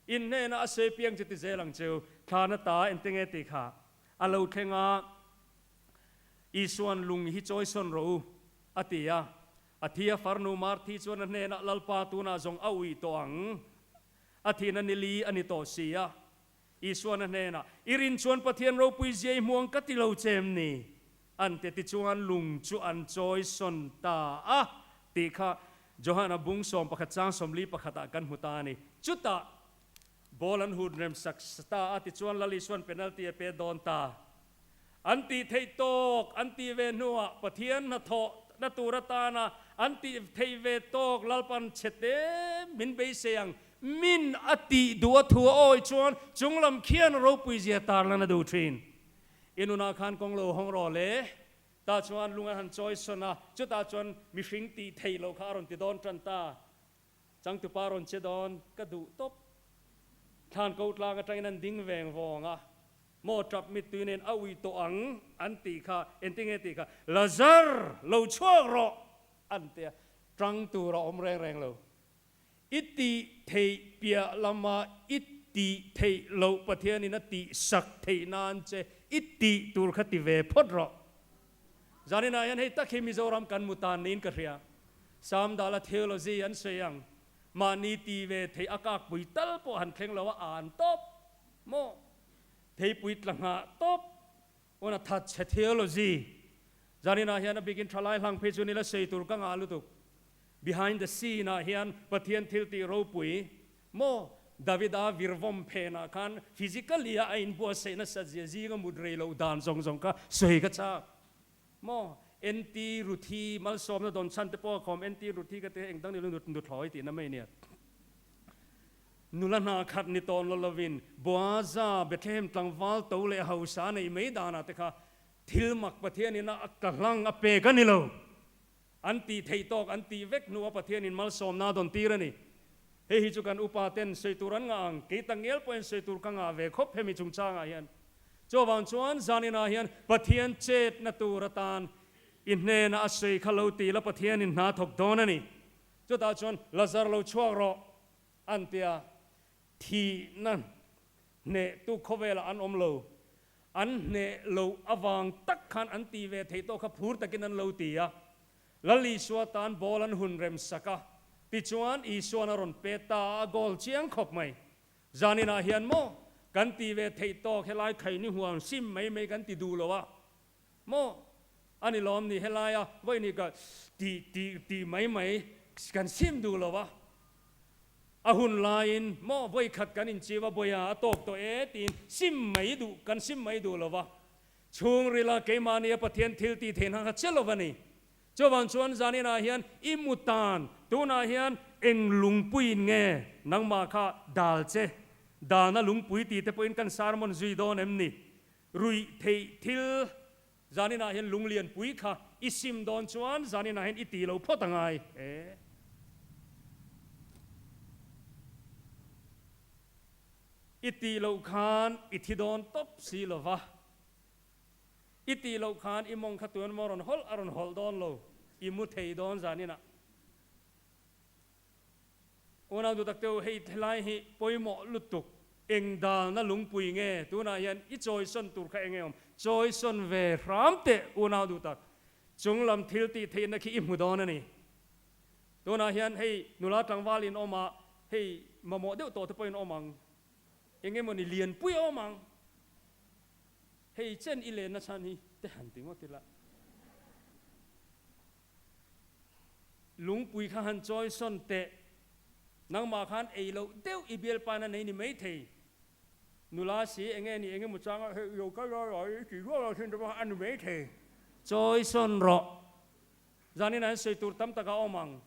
I hnenah a sawi piang chu ti zel ang cheu, thlan ata engte nge tih kha a lo thleng a, Isua'n lung hi chawisawn rawh u, a ti a. A thi a farnu Marthi chuan a hnenah, Lalpa, tunah zawng a uih tawh ang. A thihna ni li a ni tawh si a. Isuan a hnenah, I rin chuan Pathian ropui zia i hmuang ka ti lo che em ni? An ti tichuan lung chu an chawi sawn ta a tih kha Johana bung 11 chang 41 ah kan hmu ta a ni. Chutah ball an hun rem sak ta a tichuan Lal Isuan penalty a pe dawn ta. An tih theih tawk an tih ve hnuah Pathian hnathawh na tur atana an tih theih ve tawk Lalpan chhe te min beisei ang min a tih duh a thu a awi chuan chunglam khian ropui zia tarlan a duh thin. I nunah khan kawng lo hawng rawh le. Tah chuan lung an han chawi sawn a, chutah chuan mihring tih theih loh kha a rawn ti dawn tan ta. Changtupa rawn che dawn ka duh tawp. Thlan ko tlang atangin an ding veng vawng a, Maw tap mittui nen a ui tawh ang an tih kha, engtinge tih kha, Lazar, lo chhuak rawh! an ti a, tang tur a awm reng reng lo. I tih theih piah lama i tih theih loh Pathianin a tih sak theih nan che i tih tur kha ti ve phawt rawh. Zaninah hian hei tak hi Mizoram kan mu tan niin ka hria. Samdala theology an sawi ang, mahni ti ve theih a kakpui tal pawh han thleng lo a an tawp maw? Theipui tla nghah tawp pawn a that chhe theology. Zaninah hian a bikin thalai hlang phei chu nila sawi tur ka ngah lutuk. Behind the scene ah hian Pathian thil tih ropui maw Davida virvawm phenah khan physically a a inbuatsaih nasat zia zinga mut rei loh dan zawng zawng kha sawi ka chak maw NT Ruthi malsawmna dawn chhan te pawh a khawm NT Ruthi ka ti engdang ni lo nuthlawi tihna mai nia. Nula hna khat ni tawn lo lovin Boaza Bethlehem tlangval to leh hausa neih mai danah te kha thil mak Pathianin a ka hlang a pek a ni lo. An tih theih tawk an tih vek hnua Pathianin malsawmna a dawn tir a ni. Hei hi chu kan upa ten sawi tur an ngah ang, kei takngial pawhin sawi tur ka ngah ve khawp hemi chungchangah hian. Chuvang chuan zaninah hian Pathian chetna tur atan i hnenah a sawi kha lo ti la Pathianin hna thawk dawn a ni. Chutah chuan Lazar lo chhuak rawh an ti a, thihna hnehtu khawvelah an awm lo. An hneh loh avang tak khan an ti ve theih tawh kha phur takin an lo ti a. Lal Isua tan ball an hun rem sak a, tichuan Isuan a rawn pe ta a, goal chiang khawp mai. Zaninah hian maw kan ti ve theih tawk helai khaini huam sim mai mai kan ti duh lo a maw? A ni lawm ni helaia vawiin ka tih tih tih mai mai kan sim duh lo a. A hun laiin maw vawikhat kan inchiu a bawiha a tawk tawh e tiin sim mai duh kan sim mai duh lo va. Chhungrila keimahnia Pathian thil tih theih hna kha che lo va ni. Chuvang chuan zaninah hian i mu tan tunah hian eng lungpuiin nge nangmah kha dal che dalna lungpui tih te pawhin kan sermon zui dawn em ni? Ruih theih thil Zaninah hian lunglian pui kha i sim dawn chuan zaninah hian i ti lo phawt a ngai e. I tih loh khan i thi dawn tawp si lo va. I tih loh khan i mawng kha tuan maw rawn hawlh a rawn hawlh dawn lo, i mu thei dawn zaninah. Unau duhtak te u, hei helai hi pawimawh lutuk, eng dalna lungpui nge tunah hian i chawisawn tur kha enge awm? Chawisawn ve hram teh unau duhtak, chunglam thil tih theihna khi i hmu dawn a ni. Tunah hian hei nula tlangval in awm a, hei mamawh deuh tawh te pawhin awm ang, eng emawni lianpui a awm ang, hei chen i lenna chhan hi te han ti ngawt ila. Lungpui kha han chawi sawn teh, nangmah khan ei loh deuh i bialpa na nei ni maithei. Nula si enge ni enge maw changa hei lo kal lai lai i tih rual thin te pawh a ni maithei. Chawi sawn rawh. Zanin ah hian sawi tur tam tak a awm ang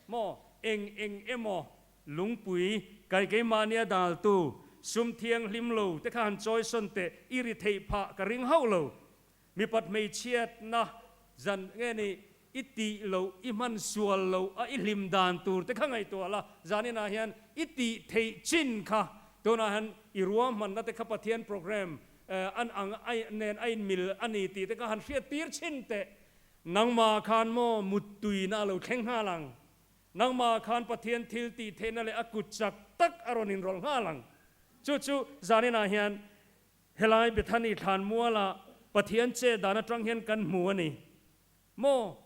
maw? Eng eng emaw lungpui kai keimahnia daltu sum thianghlim lo te kha han chawi sawn teh i ri theih phah ka ring hauh lo. Mipat hmeichhiatna zan nge ni i tih loh, i hman sual loh a i hlim dan tur te kha ngaihtuah la, zaninah hian i tih theih chin kha tunah hian i ruahmanna te kha Pathian program an ang nen a inmil a ni tih te kha han hriat tir chin teh. Nangmah khan maw muttuina a lo thleng nghal ang. Nangmah khan Pathian thil tih theihna leh a kut chak tak a rawn inrawlh nghal ang. Chu chu zaninah hian Helai Bethany thlan mualah Pathian che dan atang hian kan hmu a ni maw?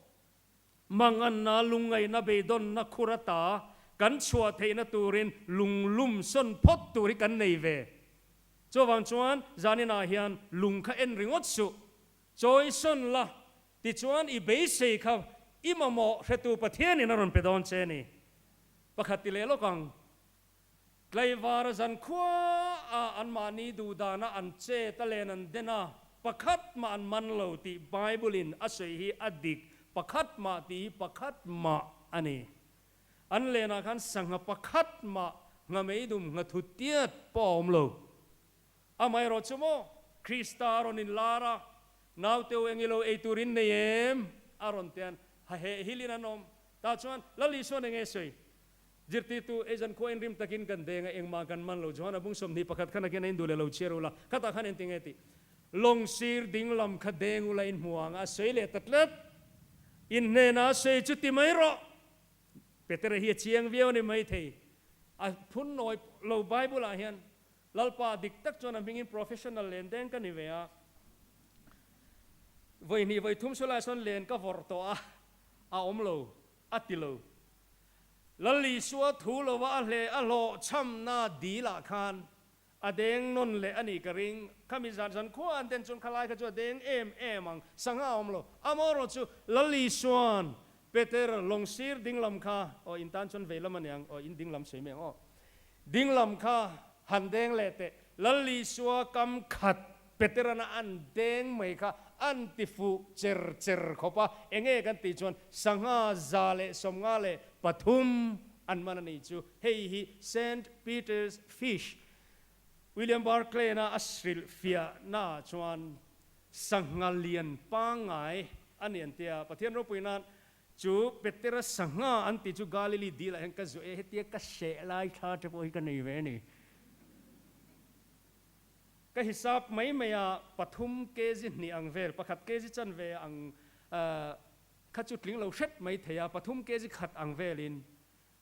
Manganna, lungngaihna, beidawnna khur ata kan chhuah theihna turin lunglum sawn phawt tur hi kan nei ve. Chuvang chuan zaninah hian lung kha en ringawt suh, chawi sawn la, tichuan i beisei kha i mamawh hretu Pathianin a rawn pe dawn che a ni. Pakhat ti leh lawk ang. Tlaivara zankhua a anmahni duhdana an chet a len an den a, pakhat mah an man lo tih Bible in a sawi hi a dik, pakhat mah tih hi pakhat mah a ni. An lenah khan sangha pakhat mah nghameidum nghathu tiat pawh a awm lo. Amaherawh chu maw Krista a rawn inlar a, naute u engilo ei tur in nei em? a rawn tian haheh hilin an awm. Tah chuan Lal Isuan enge sawi? Zirtirtu, Ei zan khua inrim takin kan deng a, engmah kan man lo. Johana bung 21 khan a ken a induh leh lo chhiar ula, khatah khan engti nge tih? Lawng sir ding lam kha deng ula in hmu ang a sawi leh ta tlat. In hnenah a sawi chu ti mai rawh. Petera hi a chiang viau a ni maithei. A phun nawi lo Bible ah hian Lalpa dik tak chuan a hmingin professional len deng ka ni ve a. Vawi hnih vawi thum sawi lai sawn len ka vawrh tawh a, a awm lo. A ti lo. Lal Isua thu lova a hle a hlawhchhamna dilah khan a deng nawn leh a nih ka ring. Khami zan zan khua an den chuan khalai kha chu a deng em em ang. Sangha a awm lo. Amaherawh chu Lal Isua'n Peter lawng sir dinglam kha, aw in tan chuan veilam a niang, aw in dinglam sawi mai ang aw, dinglam kha han deng leh teh. Lal Isua kam khat Peterana an deng mai kha an ti fuh cher cher khawp a, enge kan tih chuan sangha 153 an man a nih chu. Hei hi Saint Peter's Fish, William Barclay-na a hrilh fiahnaah chuan sangha lian pangngai a ni an ti a. Pathian ropui nan chu Petera sangha an tih chu Galilee dil ah hian ka zuah e, hetia ka seh lai thla te pawh hi ka nei ve a ni. Ka hisap mai mai a, pathum kg hnih ang vel, pakhat kg chanve ang kha chu tling lo hret mai thei a, pathum kg khat ang velin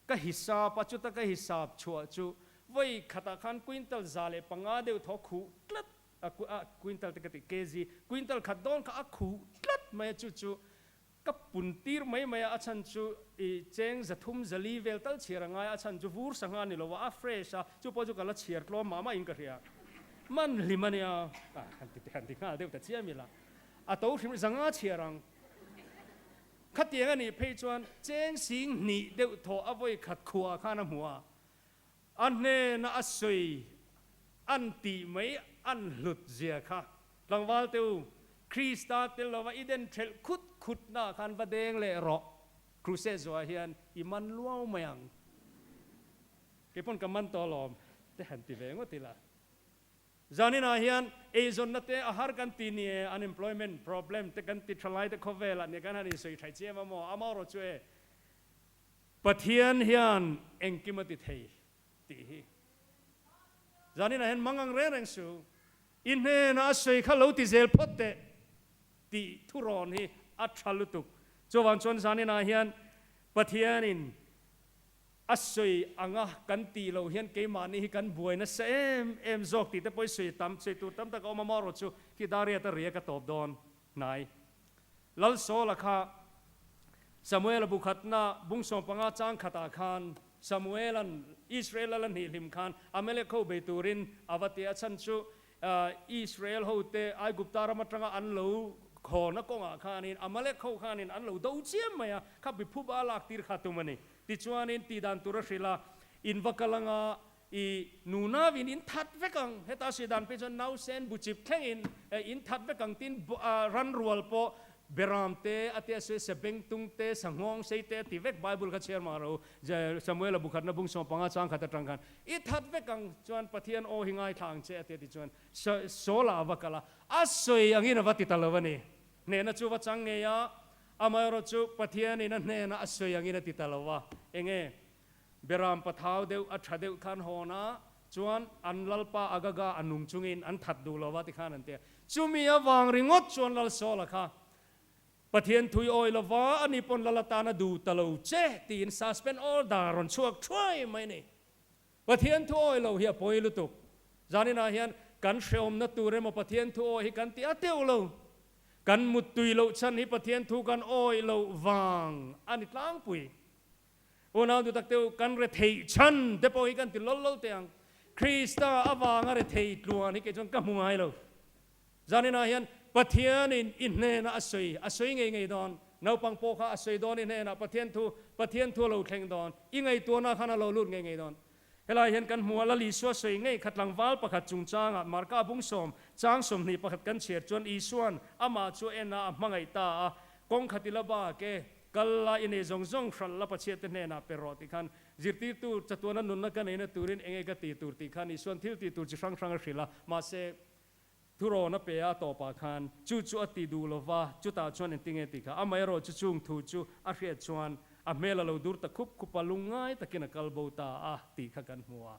ka hisap a, chuta ka hisap chhuah chu vawi khatah khan quintal 105 deuh thaw khuh tlat a, quintal te ka ti, kg, quintal khat dawn kha a khuh tlat mai a, chu chu Ka pun tir mai mai a, a chhan chu i cheng 300 400 vel tal chhiar a ngai a, a chhan chu vur sangha a ni lo a, a fresh a, chu pawh chu ka la chhiar tlawm mah mah in ka hria. Man hlim a nia, ah han ti han ti nghal deuh ta chiam ila, a to hrim 500 chhiar ang. Khatiang a nih phei chuan cheng 2000 deuh thaw a vawi khat khuah khan a hmu a, a hnena a sawi an tih mai an hlut zia kha Tlangval te u, Krista tel lova i den thelh khut khut na khan va deng leh rawh. Kruse zuah hian i man luau mai ang. Kei pawn ka man tawh alawm te han ti ve ngawt ila. Zaninah hian eizawnna te a har kan ti ni e, unemployment problem te kan ti tha lai te khawvelah nia kan han insawi thaih chiam a maw? Amaherawh chu e, Pathian hian engkim a ti thei tih hi. Zaninah hian mang ang reng reng su. I hnenah a sawi kha lo ti zel phawt teh tih thurawn hi a tha lutuk. Chuvang chuan zaninah hian Pathianin A sawi anga kan tih loh hian keimahni hi kan buai nasa em em zawk tih te pawh i sawi tam, sawi tur tam tak a awm a, marawh chu khi Dariat a ria ka tawp dawn hnai. Lalsawla kha Samuela bu khatna bung 15 chang khatah khan Samuela'n Israel lal a hnih hlim khan Amalek ho bei turin a va ti a, chhan chu Israel hote Aigupta ram atanga an lo khawna kawngah khanin Amalek ho khanin an lo do chiam mai a, kha biphup a lak tir kha tum a ni. Tichuanin tihdan tur a hrilh a, in va kal anga i nunavin in that vek ang, heta sawi dan phei chuan nausen buchip thlengin in that vek ang tin ranrual pawh Beram te a tia sawi Sebengtung te Sanghawng sei te a ti vek Bible kha chhiar mah ro Samuela bu khatna bung 15 chang khat atang khan i that vek ang chuan Pathian aw hi ngaithla ang che a tia ti chuan Saula a va kal a, a sawi angin a va ti ta lo a ni. Hnehna chu va chang ngei a, amaherawh chu Pathianin a hnena a sawi angin a ti ta lo a, enge Beram pathau deuh a tha deuh khan hawn a, chuan an Lalpa Agaga a nung chungin an that duh lo va ti khan an ti a. Chumi avang ringawt chuan Lal Saula kha Pathian thui awi lo va, ani pawn Lal atana duh ta lo che tiin suspend order rawn chhuak thuai mai a ni. Pathian thu awi lo hi a pawi lutuk. Zaninah hian kan hrehawmna tur emaw Pathian thu awi hi kan ti a teuh lo. Kan muttui loh chhan hi Pathian thu kan awi loh vang a ni tlangpui. Unau duh tak teuh, kan rethei chhan te pawh hi kan ti lawl lawl teh ang. Krista avanga rethei tluan hi kei chuan ka hmu ngai lo. Zaninah hian Pathianin i hnenah a sawi, a sawi ngei ngei dawn. Naupang pawh kha a sawi dawn i hnenah Pathian thu, Pathian thu a lo thleng dawn. I ngaihtuahna khan a lo lut ngei ngei dawn. Helai hian kan hmu a, Lal Isua sawi ngei kha tlangval pakhat chungchangah Marka bung sawm, chang 21 kan chhiar chuan Isua'n amah chu en a, a hmangaih ta a, kawng khat i la bak e, kal la i nei zawng zawng hralh la Pathiante hnenah pe rawh tih khan zirtirtu chatuana nunna ka neina turin enge ka ti tur tih khan Isua'n thil tih tur chi hrang hrang a hrilh a, mahse thurawn a pe a tawpah khan chu chu a ti duh lova chutah chuan engtinge tih kha amaherawh chu chung thu chu a hriat chuan a hmel a lo dur ta khup khup a, lungngai takin a kal bo ta a tih kha kan hmu a.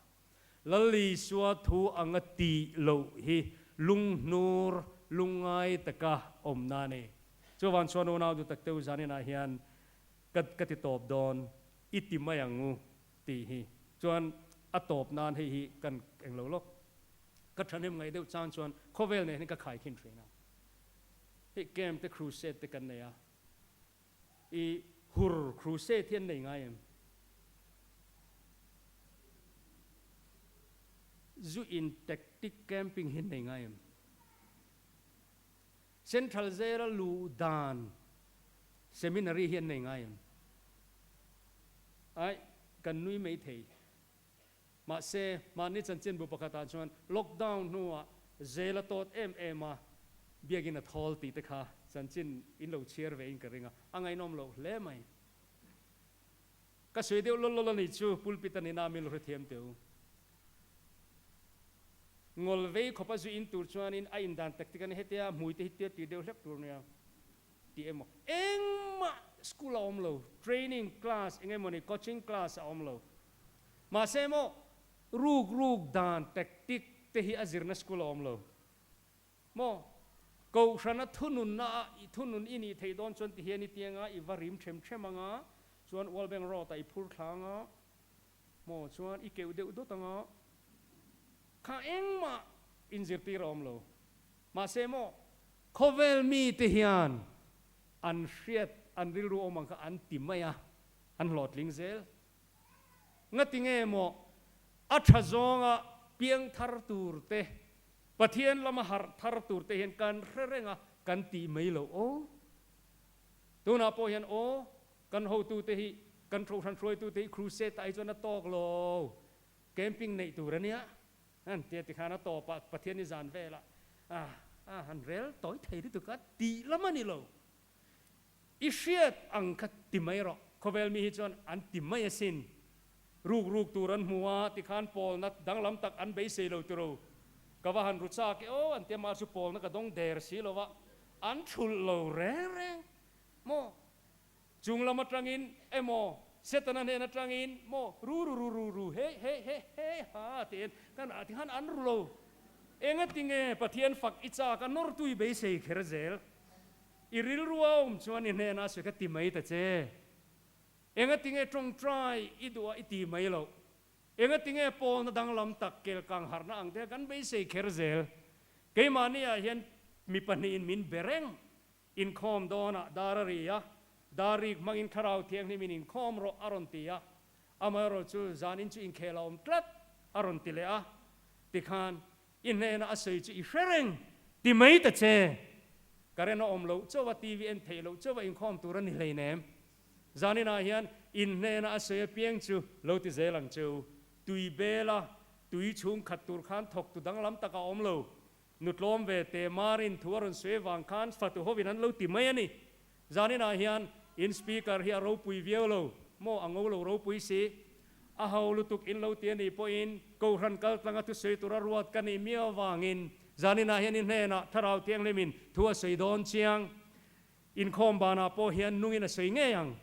Lalisua thu anga tih loh hi lunghnur lungngai taka awmna a ni. Chuvang chuan unau duh tak teu zaninah hian ka ka ti tawp dawn i ti mai ang u tih hi chuan a tawp nan hei hi kan englo lawk. Ka thahnem ngaih deuh chang chuan khawvel nen hian ka khaikhin thin a. Hei camp te crusade te kan nei a, i hur crusade hi an nei ngai em? Zu in tactic camping hi an nei ngai em? Central Zela luh dan seminary hi an nei ngai em? Ai, kan nui mai thei. Mahse, mahni chanchinbu pakhatah chuan lockdown hnuah zel a tawt em em a, biakin a thawl tih te kha chanchin in lo chhiar ve in ka ring a, a ngaihnawm loh hle mai. Ka sawi deuh lawl lawl a ni chu pulpit a nina mi lo hrethiam teh u. Ngawl vei khawpa zu in tur chuanin a indan tak tik a ni, hetia hmui te hi tir tir deuh hlek tur nia. Tih emaw engmah school a awm lo, training class eng emawni coaching class a awm lo. Mahse maw ruk ruk dan tactic te hi a zirna school a awm lo. Maw Kohhrana thununna a i thunun i nih theih dawn chuan ti hian i tianga i va rim them them anga chuan World Bank road ah i phur thla anga maw chuan i keuh deuh dawt anga kha engmah inzirtir a awm lo. Mahse maw, khawvel mite hian an hriat, an rilru awm ang kha an ti mai a, an hlawhtling zel. Ngati nge maw, a tha zawnga piang thar tur te, Pathian lama harh thar tur te hian kan hre reng a, kan tih mai lo aw. Tunah pawh hian aw, kan hotute hi, kan hrohran hruaitute hi crusade ah hi chuan a tawk lo, camping neih tur a nia. An tia tikhan a tawpah Pathian i zan velah a a han rel tawi thei lutuk a tih lam a ni lo. I hriat ang kha ti mai rawh. Khawvel mi hi chuan an ti mai asin. Ruk ruk tur an hmu a tikhan pawlna danglam tak an beisei lo tiro. Ka va han ru chak e aw an tia mah chu pawlna ka dawng der si lo va an thulh lo reng reng maw. Chung lam atangin emaw, Setana hnen atangin maw, ru ru ru ru ru he he he he ha tiin kan ah tikhan an ru lo. Engatinge Pathian fak i chak a nawrtu i beisei kher zel? I rilru a awm chuan i hnenah sawi ka ti mai ta che. Engatinge tawngtai i duh a i ti mai loh? Engatinge pawlna danglam tak kelkang harhna ang te kan beisei kher zel? Keimahni ah hian mi pahnihin min be reng. Inkhawm dawnah dar a ri a, dar rik hmangin Thlarau Thianghlimin inkhawm rawh a rawn ti a, amaherawh chu zanin chu inkhel a awm tlat a rawn ti leh a, tikhan I hnenah a sawi chu i hre reng ti mai ta che. Current a awm loh chauh a, TV en theih loh chauh a inkhawm tur a ni hleinem. Zaninah hian in hnenah a sawi apiang chu lo ti zel ang che u. Tui bela tui chhung khat tur khan thawktu danglam tak a awm lo. Nutlawm ve te Marin thu a rawn sawi avang khan fatu hovin an lo ti mai a ni. Zaninah hian in speaker hi a ropui viau lo maw a ngo lo ropui si. A ho lutuk in lo ti a nih pawhin Kohhran kaltlanga thusawi tura ruat ka nih miau avangin zaninah hian i hnenah Thlarau Thianghlimin thu a sawi dawn chiang. Inkhawm banah pawh hian nungin a sawi ngei ang.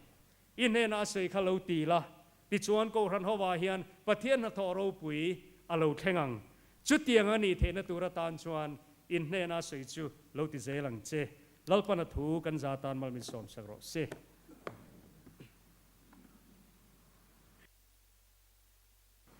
I hnenah a sawi kha lo ti la, tichuan Kohhran hovah hian Pathian hnathawh ropui a lo thleng ang. Chutiang a nih theihna tur atan chuan in hnenah a sawi chu lo ti zel ang che. Lalpana thu kan za tan mal min sawmsak rawh se.